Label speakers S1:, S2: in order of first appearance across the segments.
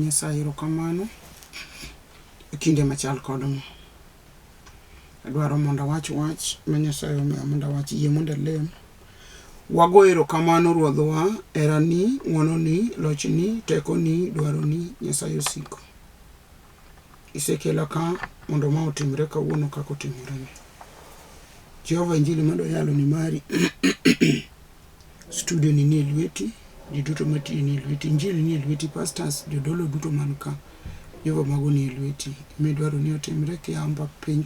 S1: Nyasaye erokamano e kinde machal kod ma. Adwaro mondo awach wach ma Nyasaye omiya mondo awach. Yie mondo alem. Wago erokamano Ruodhwa, herani, ng'wononi, lochni, tekoni, dwaroni, Nyasaye osiko. Isekela ka mondo ma otimre kawuono kaka otimoreni. Jehova injili madwa yalo ni mari. Studio ni nie lweti, ji duto matiyo nie lweti, injili nie lweti, pastors, jodolo duto man ka. Jehova mago nie lweti. Midwaro ni otimre kiamba piny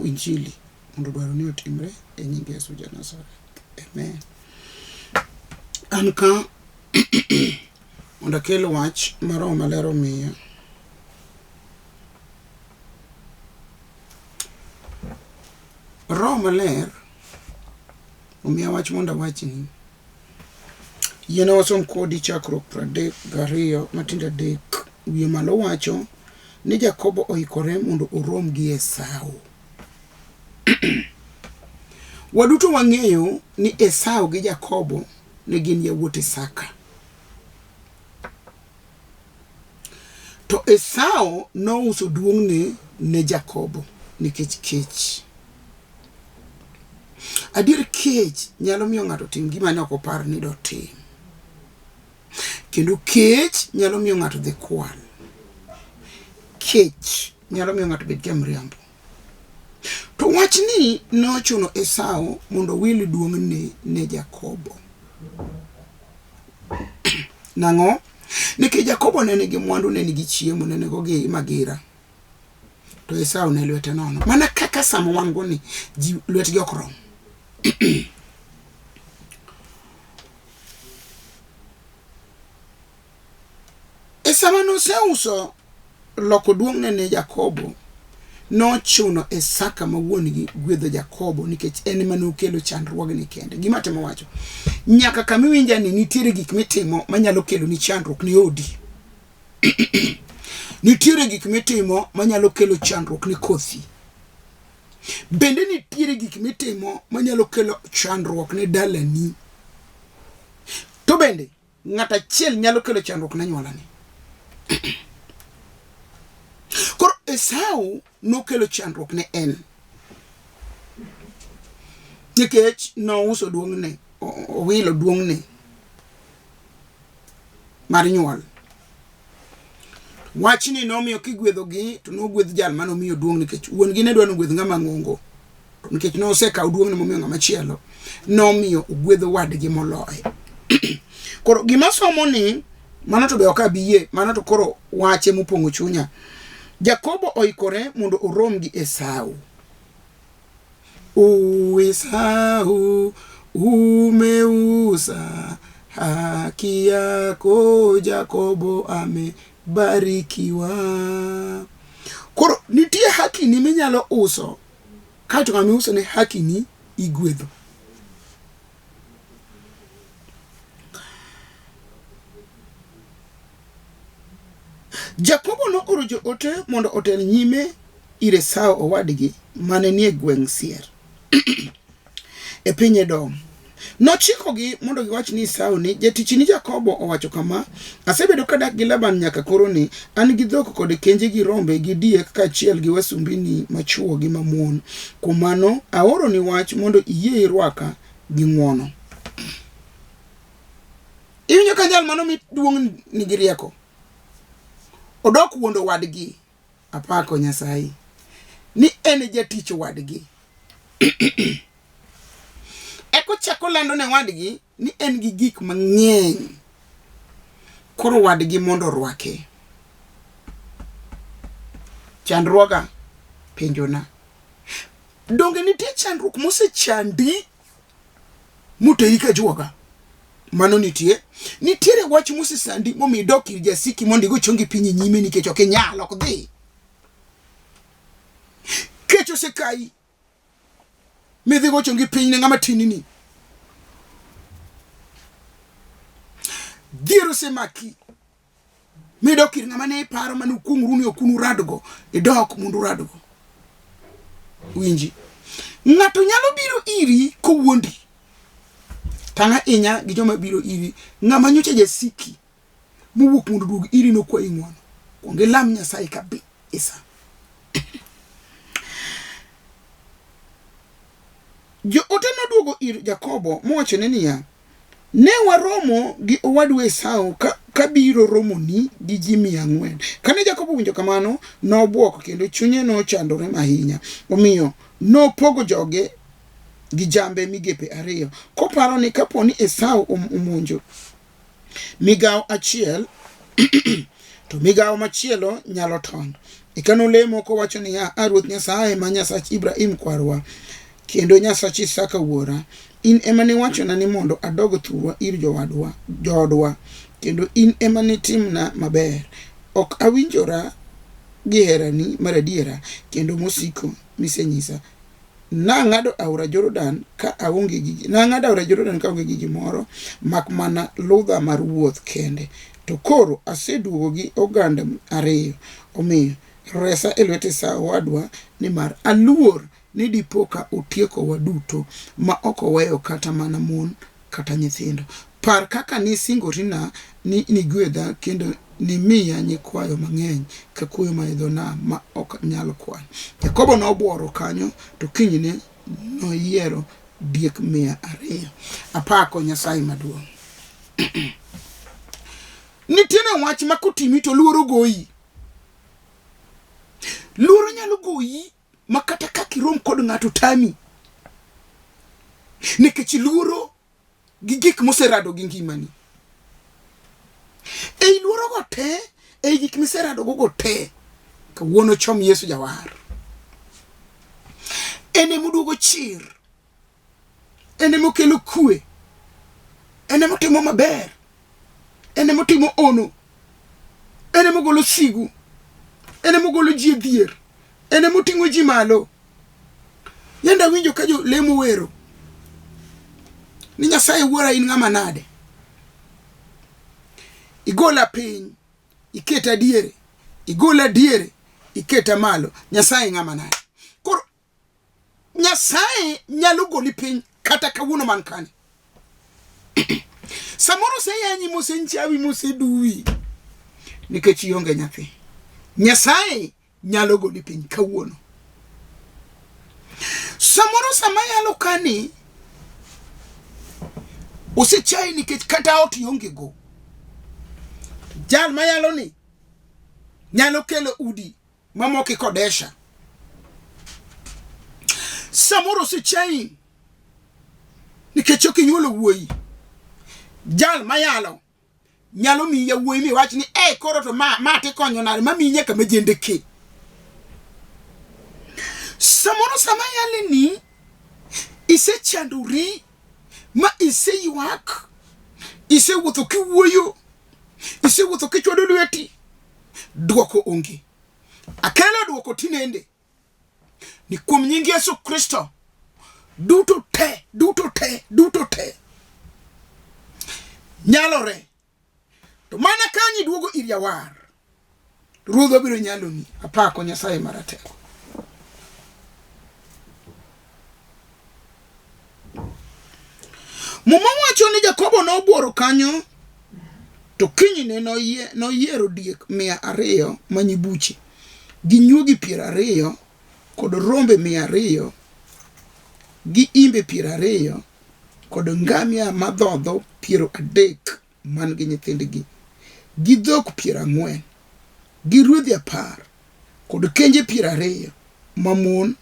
S1: injili mondo dwaro ni otimre e nying Yesu ja Nazareth. Amen. An ka mondo akel wach ma Roho Maler omiya. Roho Maler omiya wach mondo awachni. Yiena wasom kodi chakruok 32 matindo adek wiye malo wacho ni Jakobo oikore mondo orom gi Esau. Waduto wang'eyo ni Esau gi Jakobo ne gin yawuot Isaka. To Esau nouso duong'ne ne Jakobo nikech kech. Adier kech nyalo miyo ng'ato tim gima ne ok opar ni dotim. Kendo kech nyalo miyo ng'ato dhi kwal. Kech nyalo miyo ng'ato bed jamriambo. To wachni nochuno Esau mondo owil duong'ne ne Jakobo. Nang'o? Nikech Jakobo ne nigi mwandu, ne nigi chiemo, ne nigo gi magira. To Esau ne lwete nono. Mana kaka sama wan go ni, ji lwetgi ok rom. E sama noseuso loko duong'ne ne Jakobo, nochuno Isaka ma wuon-gi gwedho Jakobo nikech en ema nokelo chandruogni kende. Gima atemo wacho, nyaka kama iwinja ni nitiere gik mitimo manyalo kelo ni chandruok ni odi. Nitiere gik mitimo manyalo kelo chandruok ni kothi. Bende nitiere gik mitimo manyalo kelo chandruok ne dalani. To bende ng'at achiel nyalo kelo chandruok ne anyuolani. Koro Esau nokelo chandruok ne en nikech nouso duong'ne, owilo duong'ne mar nyuol. Wachni nomiyo kigwedhogi to nogwedh jal mane omiyo duong' nikech wuon-gi ne dwa ni ogwedh ng'ama ng'ongo. To nikech nosekawo duong'ne momiyo ng'ama chielo, nomiyo ogwedho wadgi moloye. Koro gima somo ni mano to be ok abi yie, mano to koro wache mopong'o chunya. Jakobo oikore mondo orom gi Esau. Esau, umeuza haki yako, Jakobo amebarikiwa. Koro nitie hakini minyalo uso kaeto ng'ama iuso ne hakini igwedho. Jakobo nooro joote mondo otel nyime ir Esau owadgi mane nie gweng' Seir e piny Edom. Nochikogi mondo giwach ni Esau ni, jatichni Jakobo owacho kama, asebedo kadak gi Laban nyaka koroni, an gi dhok kod kenje gi rombe gi diek kaachiel gi wasumbini machwo gi mamon. Kuom mano, aoroni wach mondo iyie irwaka gi ng'wono. Iwinjo ka jal mano mi duong' nigi rieko. Odok wuondo wadgi. Apako Nyasaye ni en jatich wadgi. Eko chako lando ne wadgi ni en gi gik mang'eny. Koro wadgi mondo orwake. Chandruoga penjona. Donge nitie chandruok mosechandi moteri ka juoga? Mano nitie. Nitiere wach mosesandi momiyo idok ir jasiki mondo igo chongi piny e nyime nikech ok inyal, ok dhi. Kech osekayi midhi go chongi piny ne ng'ama tinini. Dhier osemaki midok ir ng'ama ne iparo mane ukuong'ru ni ok unuradgo, idok mondo uradgo. Winji, ng'ato nyalo biro iri kowuondi. Tang' ahinya gi joma biro iri. Ng'ama nyocha jasiki mowuok mondo oduog iri nokwayi ng'wono. Kuong ilam Nyasaye kabisa. Joote noduogo ir Jakobo mowachone niya, Ne waromo gi owadu Esau ka, ka biro romoni gi ji 400. Kane Jakobo owinjo kamano, nobwok kendo chunye nochandore ahinya. Omiyo nopogo joge gi jambe migepe ariyo, koparo ni kapo ni Esau omonjo migawo achiel to migawo machielo nyalo tony. Eka nolemo kowacho niya, A Ruoth Nyasaye ma Nyasach Ibrahim kwarwa, kendo Nyasach Isaka wuora, in ema niwachona ni mondo adog thurwa ir jowadwa, joodwa, kendo in ema nitimna maber. Ok awinjora gi herani maradiera kendo mosiko misenyisa. Nang'ado aora Jordan ka aonge gi nang'ado aora Jordan ka aonge gi gimoro mak mana ludha mar wuoth kende. To koro aseduogo gi oganda ariyo. Omiyo resa e lwet Esau owadwa nimar aluor ni dipo ka otiekowa duto ma ok oweyo kata mana mon kata nyithindo. Par kaka nisingorina ni nigwedha kendo nimiya nyikwayo mang'eny ka kuoyo ma e dho nam ma ok nyal kwan. Jakobo nobworo kanyo to kinyne noyiero diek 200. Apako Nyasaye maduong'. Nitiere wach ma kotimi to luoro goyi. Luoro nyalo goyi ma kata kaka irom kod ng'ato tami nikech luoro gi gik moserado gi ngimani. Ei luorogo te, ei gik miseradogo go te, kawuono chom Yesu Jawar. En emoduogo chir, en emokelo kwe, en emotimo maber, en emotimo ono, en emogolo sigu, en emogolo ji e dhier, en emoting'o ji malo. Yande awinjo ka jolemo wero ni Nyasaye wuora in ng'ama nade? Igola piny, iketa diere, igola diere, iketa malo. Nyasaye ng'ama nade? Koro Nyasaye nyalo goli piny kata kawuono man kani. Samoro oseyanyi mosenchawi moseduwi nikech ionge nyathi. Nyasaye nyalo goli piny kawuono. Samoro sama yalo kani osechayi nikech kata ot ionge go. Jal mayalo ni nyalo kelo udi mamoko ikodesha. Samoro osechayi nikech ok inyuolo wuoyi. Jal mayalo nyalo miyi yawuoyi miwach ni e koro to ma ma tikonyo nade ma miyi nyaka majende ke. Samoro sama yale ni isechandori ma iseywak, isewuotho kiwuoyo, isewuotho kichwado lweti, dwoko onge. Akelo dwoko tinende ni kuom nying Yesu Kristo duto te, duto te, duto te nyalore. To mana kanyo iduogo ir Jawar, Ruodhwa biro nyaloni. Apako Nyasaye Maratego. Muma wacho ni Jakobo nobworo kanyo to kinyne noyiero diek 200 ma nyibuche gi nyuogi 20 kod rombe 200 gi imbe 20 kod ngamia madhodho 30 man gi nyithindgi gi dhok 40 gi ruedhi 10 kod kenje 20 mamon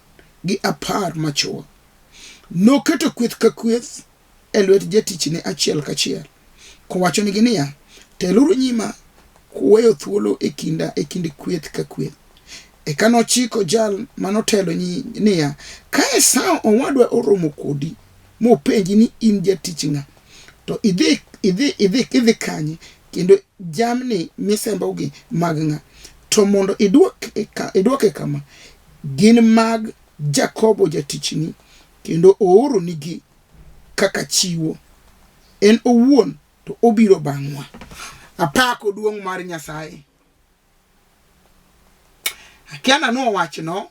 S1: gi 10 machwo. Noketo kweth ka kweth e lwet jatichne achiel kachiel, kowachonigi niya, Teluru nyima kuweyo thuolo e kinda e kind kweth ka kweth. Eka nochiko jal manotelo niya, Ka Esau owadwa oromo kodi mopenji ni in jatich ng'a, to idhi idhi idhi idhi kanye kendo jamni misembogi mag ng'a? To mondo idwoke kama, gin mag Jakobo jatichni kendo ooronigi kaka chiwo. En owuon to obiro bang'wa. Apako duong' mar Nyasaye. Akia nanuo wachno.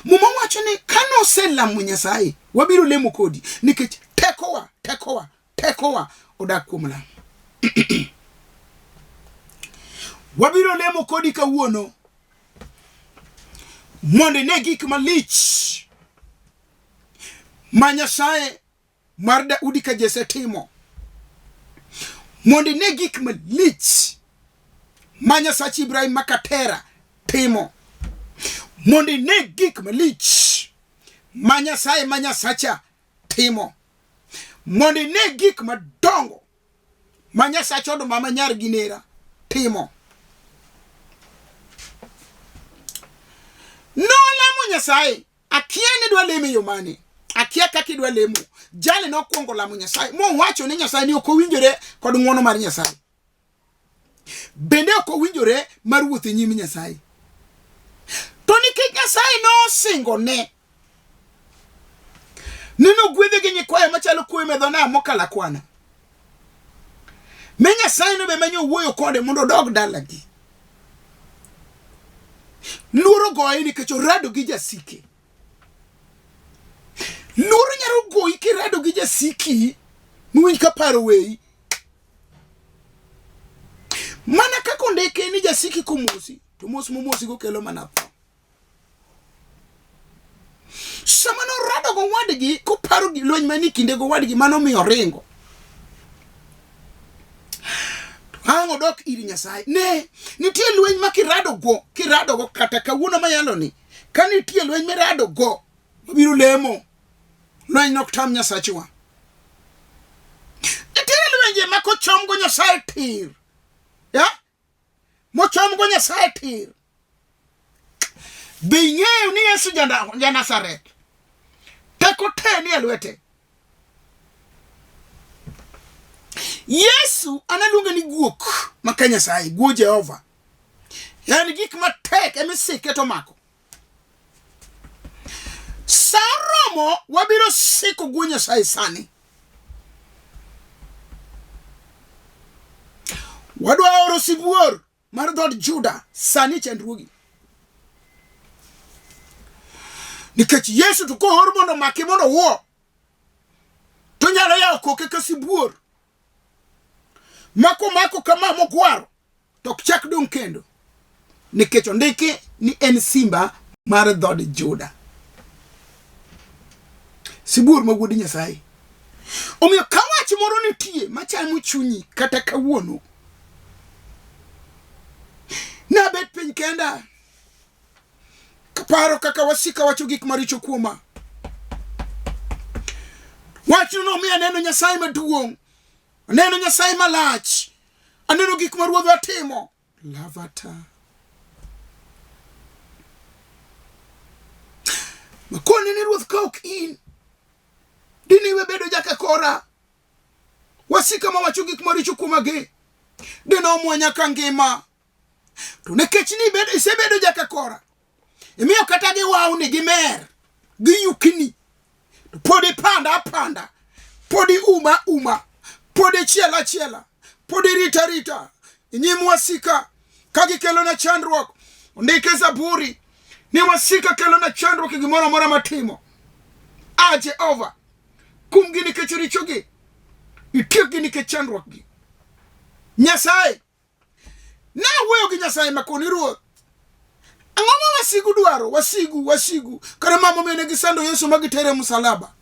S1: Muma wacho ni ka noselamo Nyasaye, wabiro lemo kodi nikech tekowa, tekowa, tekowa odak kuom lamo. Wabiro lemo kodi kawuono mondo ine gik malich ma Nyasaye mar Daudi ka Jesse timo. Mondo ine gik malich ma Nyasach Ibrahim Makatera timo. Mondo ine gik malich ma Nyasaye ma Nyasacha timo. Mondo ine gik madongo ma Nyasach od mama nyar gi nera timo. Nolamo Nyasaye, akia ni dwa lemo e yo mane, akia kaka idwa lemo. Jali nokwongo lamo Nyasaye mowacho ni Nyasaye ni ok owinjore kod ng'wono mar Nyasaye, bende ok owinjore mar wuotho e nyim Nyasaye. To nikech Nyasaye nosingone ni nogwedhe gi nyikwayo machalo kuoyo me dho nam mokalo akwana. Me Nyasaye no be manyo wuoyo kode mondo odog dalagi. Luoro goye nikech orado gi jasike. Luoro nyalo goyi kirado gi jasiki miwinj ka paro weyi. Mana kaka ondike ni jasiki komosi to mos momosigo kelo mana tho. Sama norado gowadgi koparo gi lweny manie kinde gowadgi mano miyo ringo. Ang' odok ir Nyasaye. Ne, nitie lweny ma kirado go, kirado go kata kawuono mayalo ni, ka nitie lweny mirado go, wabiro lemo. Lweny nok tam Nyasachwa. Nitie lwenje ma kochom go Nyasaye tir. Ya? Mochom go Nyasaye tir. Be ing'eyo ni Yesu ja-Nazareth teko te ni e lwete? Yesu analuonge ni guok ma ka Nyasaye, guo Jehova. En gik matek emisike to mako. Sa romo wabiro siko guo Nyasaye sani. Wadwa oro sibuor mar dhood Juda sani chandruogi. Nikech Yesu to koor mondo omaki mondo owuo, to nyalo yawo koke ka sibuor. Ma komako kama mogwaro to ok chak dong' kendo. Nikech ondiki ni en simba mar dhood Juda. Sibuor ma wuod Nyasaye. Omiyo ka wach moro nitie machamo chunyi kata kawuono, nabet piny kenda kaparo kaka wasika wacho gik maricho kuoma. Wachno nomiyo aneno Nyasaye maduong', aneno Nyasaye malach, aneno gik ma Ruodhwa timo. Lavata. Makoni ni Ruoth ka ok in, diniwe bedo jaka kora. Wasika mawacho gik maricho kuomagi, dinomwonya ka ngima. To nikech ni bedo, isebedo jaka kora, imiyo kata giwawni, gimer, giyukni, to pod ipanda apanda, pod iuma uma, pod ichiela achiela, pod irita rita e nyim wasika ka gikelona chandruok. Ondike Zaburi ni wasika kelona chandruok e gimoro amora matimo. A Jehova, kumgi nikech richogi, itiekgi nikech chandruokgi. Nyasaye, nawuoyo gi Nyasaye makoni Ruoth, ang'o ma wasigu dwaro? Wasigu, wasigu kare ma momiyo ne gisando Yesu ma gitere e musalaba.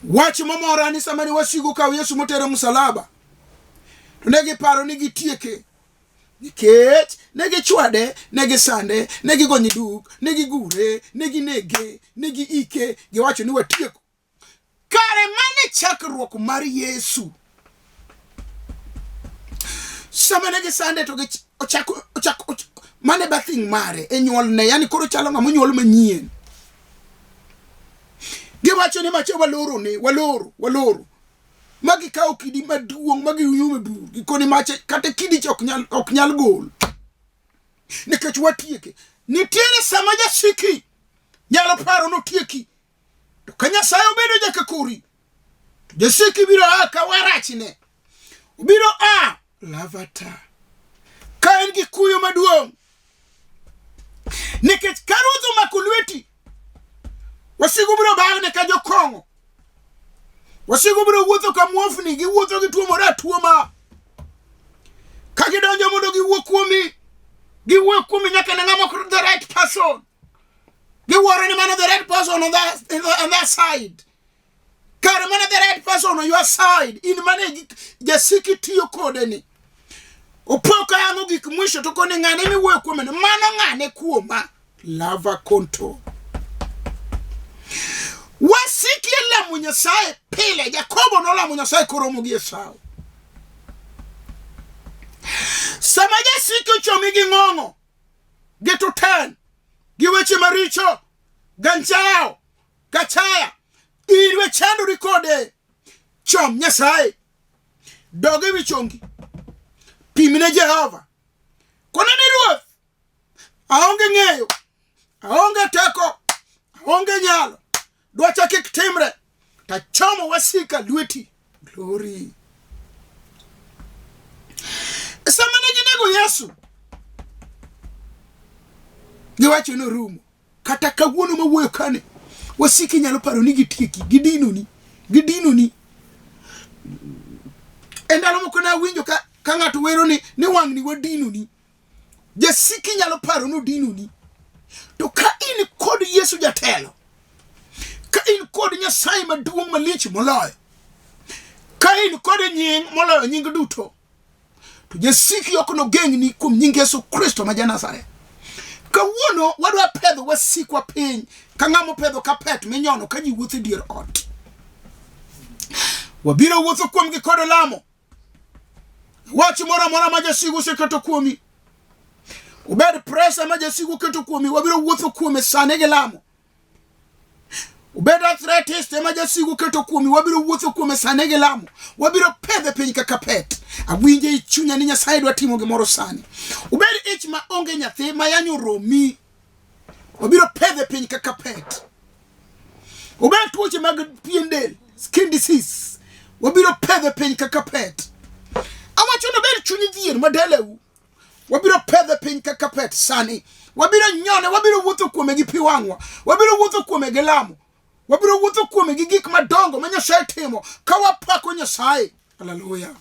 S1: Wach momora ni sama ne wasigu kawo Yesu motere e musalaba, to ne giparo ni gitieke nikech ne gichwade, ne gisande, ne gigonye duk, ne gigure, ne ginege, ne giike, giwacho ni watieko. Kare mane chakruok mar Yesu. Sama ne gisande to ochako ochako mane birthing mare e nyuolne, yani koro chalo ng'ama onyuol manyien. Giwacho ni macha waloro ne, waloro, waloro. Ma gikawo kidi maduong' ma giume bur, gikoni macha kata kidi cha ok nyal gol. Nikech watieke. Nitiere sama jasiki nyalo paro notieki. To ka Nyasaye obedo jaka kori, to jasiki biro a ka warachne. Obiro a lavata ka en gi kuyo maduong'. Nikech ka ruoth omako lweti, wasigu biro bagne ka jokong'o. Wasigu biro wuotho ka muofni, giwuotho gi tuomore atuoma. Ka Ka gidonjo mondo giwuo kuomi, giwuo kuomi nyaka ne ng'ama ok the right person. Giwuoro ni mano the right person on that side. Kare mana the right person on your side. In mane jasiki tiyo kode ni. Opo ka yango gik mwisho to koni ng'ane miwuoyo kuome ni mano ng'ane kuoma. Lava control. Wasiki e lamo Nyasaye pile. Jakobo nolamo Nyasaye koromo gi Esau. Sama jasiki ochomi gi ng'ong'o, gi tuten, gi weche maricho, ganjawo, gachaya, in we chandori kode. Chom Nyasaye. Dog e wi chongi. Pimne Jehova. Kone ni Ruoth, aonge ng'eyo, aonge teko, aonge nyalo, dwacha kik timre, tachomo wasika lweti. Glory. Sama ne ginego Yesu, giwacho ni orumo. Kata kawuono mawuoyo kani, wasiki nyalo paro ni gitieki, gidinoni, gidinoni. E ndalo moko nawinjo ka ng'ato wero ni wang'ni wadinoni. Jasiki nyalo paro ni odinoni. To ka in kod Yesu jatelo, ka in kod Nyasaye maduong' malich moloyo, ka in kod nying moloyo nying duto, to jasiki ok nogeng'ni kuom nying Yesu Kristo ma ja-Nazareth. Kawuono wadwa pedho wasikwa piny ka ng'ama opedho kapet minyono ka ji wuotho e dier ot. Wabiro wuotho kuomgi kod lamo. Wach moro amora ma jasigu oseketo kuomi, obed presa ma jasigu oketo kuomi, wabiro wuotho kuome sani gi lamo. Obed arthritis ema jasigu oketo kuomi, wabiro wuotho kuome sani gi lamo. Wabiro pedhe piny kaka pet. Awinjo e chunya ni Nyasaye dwa timo gimoro sani. Obed ich ma onge nyathi ma yanyo romi, wabiro pedhe piny kaka pet. Obed tuoche mag pien del, skin disease, wabiro pedhe piny kaka pet. Awacho ni obed chuny dhier madeleu, wabiro pedhe piny kaka pet sani. Wabiro nyone, wabiro wuotho kuome gi pi wang'wa, wabiro wuotho kuome gi lamo, wabiro wuotho kuome gi gik madongo ma Nyasaye timo ka wapako Nyasaye. Haleluya.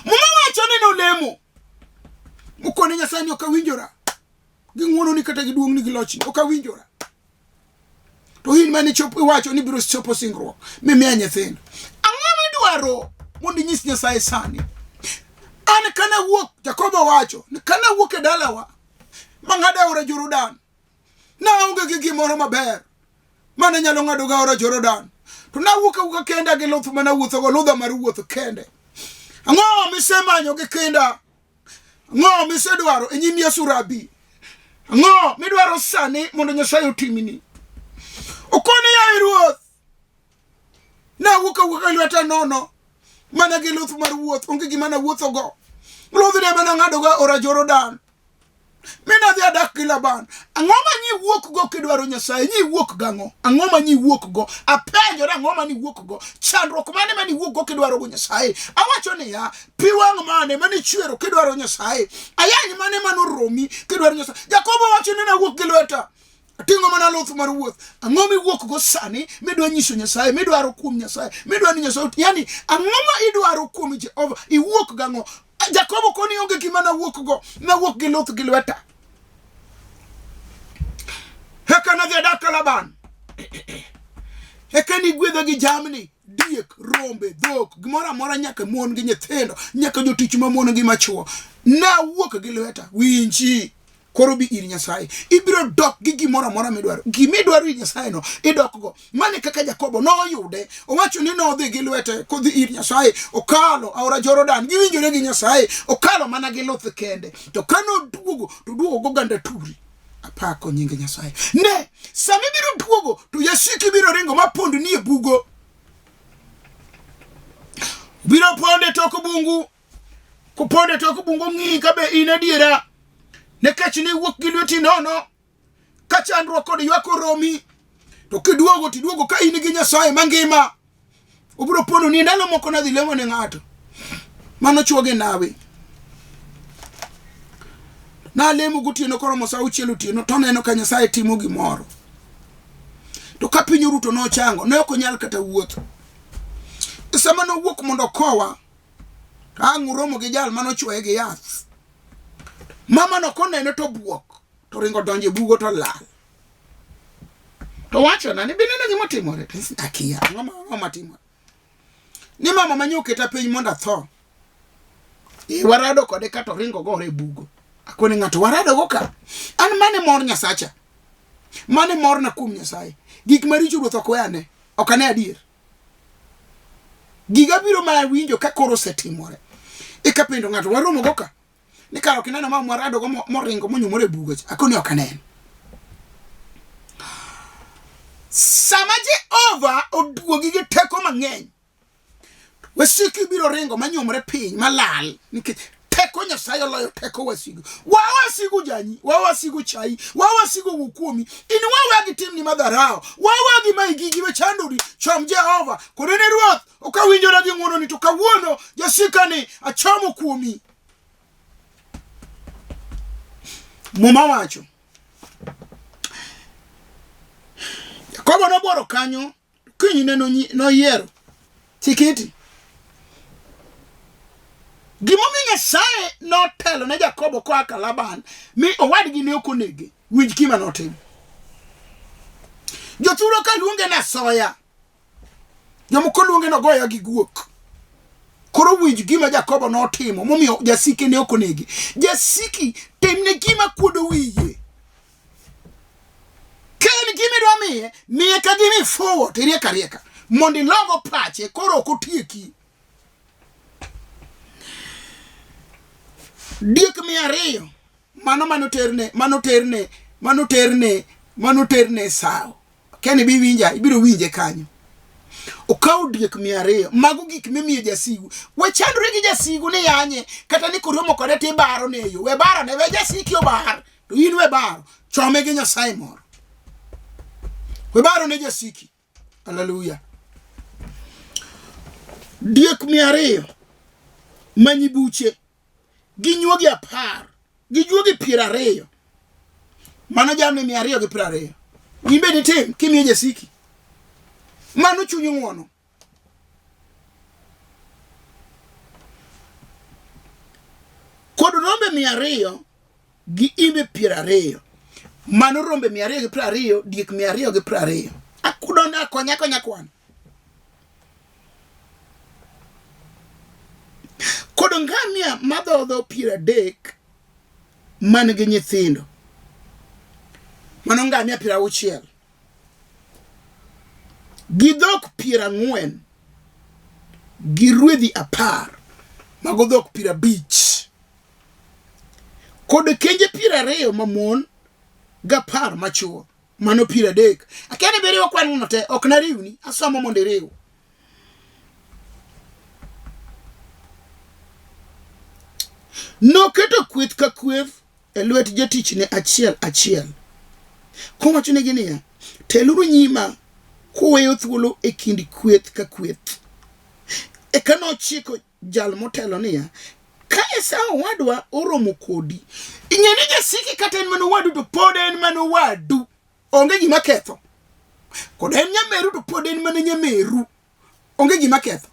S1: Muma wacho ni nolemo mokone Nyasaye ni ok awinjora gi ng'wononi kata gi duong'ni gi lochni, ok awinjora. To in mane chopo iwacho ni biro chopo singruok mimiya nyithindo. Ang'o midwaro mondo inyis Nyasaye sani? An kana wuok, Jakobo wacho ni kana wuok e dalawa mang'ado aora Jordan, naonge gi gimoro maber mane nyalo ng'ado go aora Jordan. To nawuok awuoka kenda gi luth mane awuothogo, ludha mar wuoth kende. Ang'o misemanyo gi kinda? Ang'o misedwaro e nyim Yesu Rabi? Ang'o midwaro sani mondo Nyasaye otimni? Okoni yaye Ruoth, nawuok awuoka lweta nono mana gi luth mar wuoth, onge gima nawuothogo. Ludhni ema nang'adogo aora Jordan. Mi nadhi adak gi Laban. Ang'o ma nyi wuok go kidwaro Nyasaye? Nyi wuok gang'o? Ang'o ma nyi wuok go? Apenjora ang'o ma ni wuok go? Chandruok mane ma ni wuok go kidwaro go Nyasaye? Awacho niya, pi wang' mane ma nichwero kidwaro Nyasaye? Ayany mane ma noromi kidwaro Nyasaye? Jakobo wacho ni nawuok gi lweta. Ating'o mana luth mar wuoth. Ang'o miwuok go sani midwa nyiso Nyasaye, midwaro kuom Nyasaye, midwa ni Nyasaye, yani ang'o ma idwaro kuom Jehova? Iwuok gang'o? Jakobo koni onge gima nawuok go, nawuok gi luth gi lweta. Eka nadhi adak ka Laban. Eka nigwedha gi jamni, diek, rombe, dhok, gimoro amora nyaka mon gi nyithindo, nyaka jotich ma mon gi machwo. Nawuok gi lweta. Winji. Koro bi ir Nyasaye. Ibiro dok gi gimoro amora midwaro. Gima idwaro ir Nyasaye no, idok go. Mane kaka Jakobo noyude. Owacho ni nodhi gi lwete kodhi ir Nyasaye. Okalo aora Jordan. Giwinjore gi Nyasaye. Okalo mana gi luth kende. To ka noduogo, to duogo goganda turi. Apako nying Nyasaye. Ne, sama ibiro duogo, to jasiki biro ringo ma pond ni e bugo. Biro pondo e tok bungu. Kopondo e tok bungu ng'i ka be in adiera. Nikech ne iwuok gi lweti nono. Ka chandruok kod ywak oromi, to kiduogo to iduogo ka in gi Nyasaye mangima. Obiro pondo ni ndalo moko nadhi lemo ne ng'ato. Mano chuoge nawi. Nalemo gotieno koromo sa auchiel otieno to aneno ka Nyasaye timo gimoro. To ka piny oru to nochango, ne ok onyal kata wuotho. Sama nowuok mondo okowa, To ang' uromo gi jal mane ochwoye gi yath. Mama no konene to buok to ringo donjo e bugo to lal. To wachona ni bineno gima otimore. To akia ang'o ma ang'o matimore. Ni mama manyo oketa piny mondo atho. E warado kode ka to ringo gore e bugo. Akone ng'ato warado go ka. An mane mor Nyasacha. Mane morna kuom Nyasaye. Gik maricho Ruoth ok we ane. Ok ane adier. Giga biro ma winjo ka koro osetimore. Eka penjo ng'ato waromo go ka. Ni kar ok ineno ma warado go moringo monyumore e bugo cha. Akoni ok aneno. Sama Jehova oduogi gi teko mang'eny, wasiki biro ringo manyumre piny malal nikech teko Nyasaye oloyo teko wasigu. Wa wasigu janyi, wa wasigu chayi, wa wasigu wuo kuomi. In wawe gitimni madharau, wawe gima gigi wechandori, chom Jehova. Kod ne Ruoth, ok awinjora gi ng'wononi to kawuono jasikani achomo kuomi. Muma wacho Jakobo nobworo kanyo kinyne noyiero tikiti. Gimomiyo Nyasaye notelo ne Jakobo koa ka Laban mi owadgi ne ok onege, winj gima notimo. Jothuro ka luonge ni asoya, jomoko luonge ni ogoya gi guok. Koro winj gima Jakobo notimo momiyo jasike ne ok onege. Jasiki timne gima kuodo wiye. Ka en gima idwa miye, miye ka gima ifuwo to iriek arieka mondo ilogo pache koro ok otieki. Diek 200 mano manoterne manoterne manoterne manoterne Esau. Ken ibi winja, ibiro winje kanyo. Okawo diek 200, mago gik mimiyo jasigu. We chandri gi jasigu ni yanye, kata ni koromo kode to ibaro ne yo. We baro ne, we jasiki obar, to in we baro. Chome gi Nyasaye moro. We baro ne jasiki. Haleluya. Diek 200 manyibuche gi nyuogi 10 gi juogi 20 mano jamni 220 in be ditim kimiyo jasiki mano chuny ng'uono kod rombe 200 gi imbe 20 mano rombe 220 diek 220 akudona akonya akonya kwan Kod ngamia madhodho 30 man gi nyithindo. Mano ngamia 60. Gi dhok 40 gi rwedhi 10 mago dhok 50. Kod kenje 20 mamon gi 10 machwo. Mano 30. Akia ni biriwo kwan no te, ok nariwni, asomo mondo iriw. Noketo kweth ka kweth e lwet jatichne achiel achiel, kowachonegi niya, teluru nyima kuweyo thuolo e kind kweth ka kweth. Eka nochiko jal motelo niya, ka Esau owadwa oromo kodi, ing'e ni jasiki kata en mana owadu to pod en mana owadu, onge gima ketho. Kod en nyameru to pod en mana nyameru, onge gima ketho.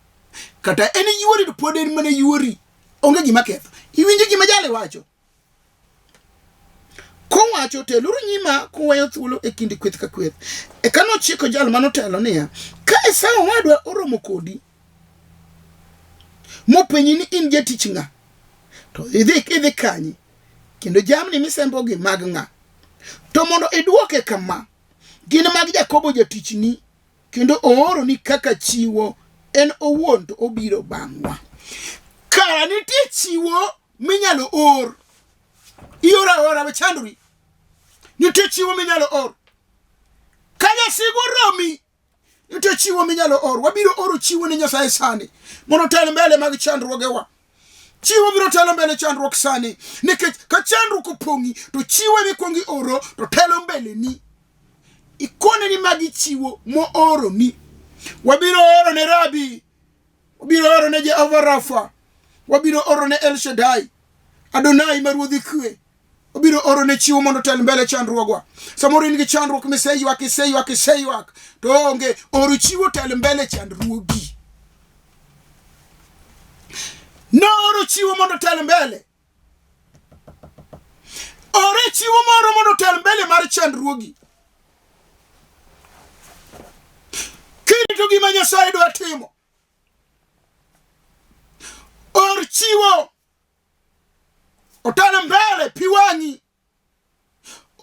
S1: Kata en yuori to pod en mana yuori, onge gima ketho. Iwinjo gima jali wacho? Kowacho, teluru nyima kuweyo thuolo e kind kweth ka kweth. Eka nochiko jal manotelo niya, ka Esau owadwa oromo kodi, mopenji ni in jatich ng'a, to idhi kanye, kendo jamni misembogi mag ng'a? To mondo idwoke kama, gin mag Jakobo jatichni, kendo ooroni kaka chiwo, en owuon to obiro bang'wa. Kara nitie chiwo minyalo or. Ioro aora, we chandori. Nitie chiwo minyalo or. Ka jasigu oromi, nitie chiwo minyalo or. Wabiro oro chiwo ne Nyasaye sani mondo otel mbele mag chandruogewa. Chiwo biro telo mbele chandruok sani, nikech ka chandruok opong'i to chiwo ema ikwongo ioro to telo mbeleni. Ikone ni magi chiwo mooroni. Wabiro oro ne Rabi, wabiro oro ne Jehova Rafa, wabiro oro ne El Shaddai, Adonai ma ruodhi kwe. Wabiro oro ne chiwo mondo otel mbele chandruogwa. Samoro in gi chandruok miseywak, iseywak, iseywak, to onge. Or chiwo tel mbele chandruogi. No. chiwo mondo otel mbele. Ore chiwo moro mondo otel mbele mar chandruogi. Kirito gima Nyasaye dwa timo. Or chiwo otel mbele pi wang'i.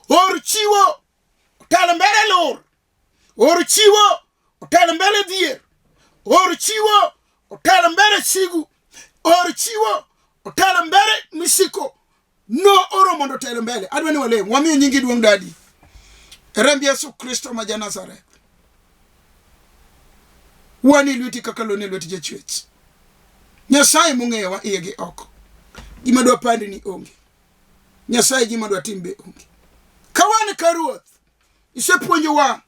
S1: Or chiwo otel mbele lur. Or chiwo otel mbele dhier. Or chiwo otel mbele sigu. Or chiwo otel mbele misiko. No oro mondo otel mbele. Adwa ni walem. Wamiyo nyingi duong' dadi. Remb Yesu Kristo ma ja Nazareth. Wan e lweti kaka lo ni e lwet jachwech. Nyasaye mong'eyowa iye gi oko. Gima dwa pandi ni onge. Nyasaye gima dwa tim be onge. Ka wan ka Ruoth, isepuonjowa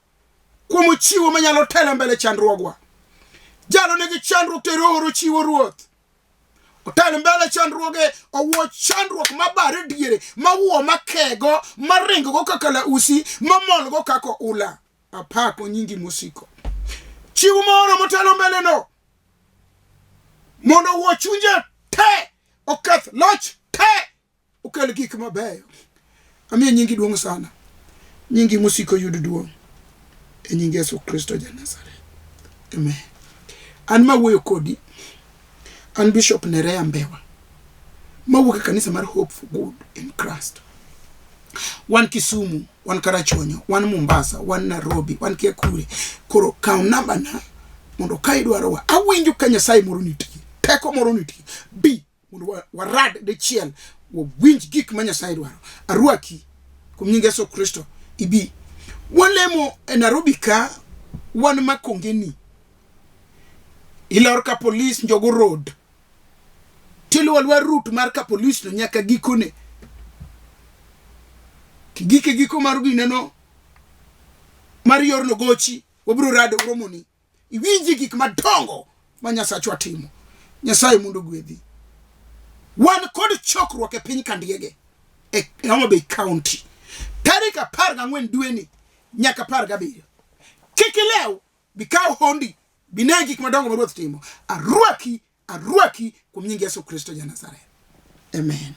S1: kuom chiwo manyalo telo mbele chandruogwa. Jalo nigi chandruok to oro chiwo Ruoth. Otel mbele chandruoge, owuo chandruok mabare diere, mawuo makego, maringogo kaka lausi, mamolgo kaka ula. Apako nyingi mosiko. Chiwo moro motelo mbele no mondo owuo chunje te, oketh loch te, okel gik mabeyo. Amiyo nyingi duong' sana. Nyingi mosiko yud duong' e nying Yesu Kristo ja Nazareth. Amen. An mawuoyo kodi, an Bishop Nerea Mbewa, mawuok e kanisa mar Hope for Good in Christ. Wan Kisumu, wan Karachuonyo, wan Mombasa, wan Nairobi, wan kia kure. Koro kaw namba na mondo ka idwarowa. Awinjo ka Nyasaye moro nitie, teko moro nitie. Bi mondo warad dichiel wawinj gik ma Nyasaye dwaro. Arwaki kuom nying Yesu Kristo ibi. Walemo e Nairobi ka wan Makongeni. Ilor ka polis Njogu Road. Tiluwo aluwa route mar ka polis no nyaka gikone. Kigike giko mar gineno mar yorno gochi wabiro rado romoni. Iwinji gik madongo ma Nyasachwa timo. Nyasaye mondo ogwedhi. Wan kod chokruok e piny Kandiege e Homa Bay County tarik 14 dweni nyaka 17. Kik ilew, bikaw hondi, bine gik madongo ma Ruoth timo. Arwaki, arwaki kuom nying Yesu Kristo ja Nazareth. Amen.